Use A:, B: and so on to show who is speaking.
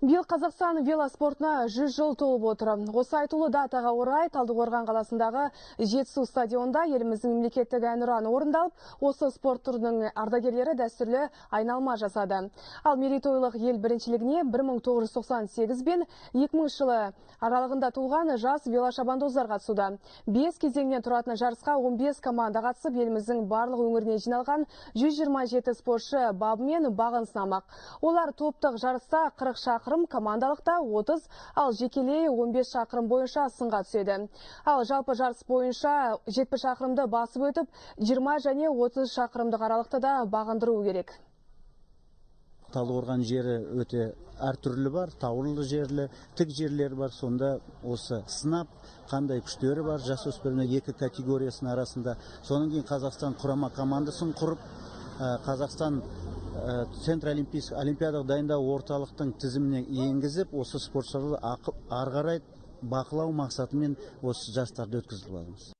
A: Биыл Қазақстан велоспортына 100 жыл толып отыр. Осы айтулы датаға орай Талдықорған қаласындағы Жетісу стадионында еліміздің мемлекеттік әнұраны орындалып, осы спорт түрінің ардагерлері дәстүрлі айналма жасады. Ал мерейтойлық ел біріншілігіне 1998 бен 2000 жылы аралығында туылған жас велошабандоздар қатысуда. 5 кезеңнен тұратын жарысқа 15 команда қатысып, еліміздің барлық өңіріне жиналған 127 спортшы бабы мен бағын сынамақ. Олар топтық жарыста 40 шақырым, командалықта 30, ал жекелей 15 шақырым бойынша сынға түседі. Ал жалпы жарыс бойынша 70 шақырымды басып өтіп, 20 және 30 шақырымдық аралықты да бағындыру керек.
B: Талдықорған жері өте әртүрлі бар, таулы жерлі, тік жерлер бар. Сонда осы сынап, қандай күштері бар жасөспірімдер екі категориясының арасында. Содан кейін Қазақстан құрама командасын құрып, Қазақстан Центр олимпийский олимпиадалық дайындау орталықтың тізіміне енгізіп, осы спортшыларды ары қарай бақылау мақсатымен осы жастарды өткізіп жатырмыз.